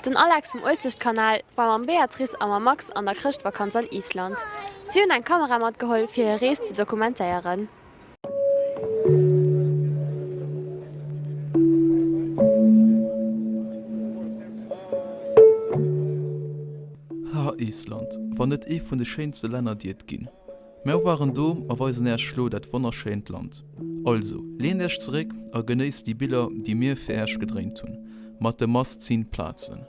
Den Alex vum Uelzechtkanal war mam Beatrice a mam Max an der Chrëschtvakanz an Island. Si hunn eng Kamera matgeholl fir hir Rees ze dokumentéieren. Ha Island, wann net ee vun de schéinste Länner déi et ginn. Mär waren do a weisen Äech lo dat wonnerschéint Land. Also leent Äech zeréck a genéisst déi Biller déi mir fir Äech gedréint hunn, mat de Must-Seen Plazen.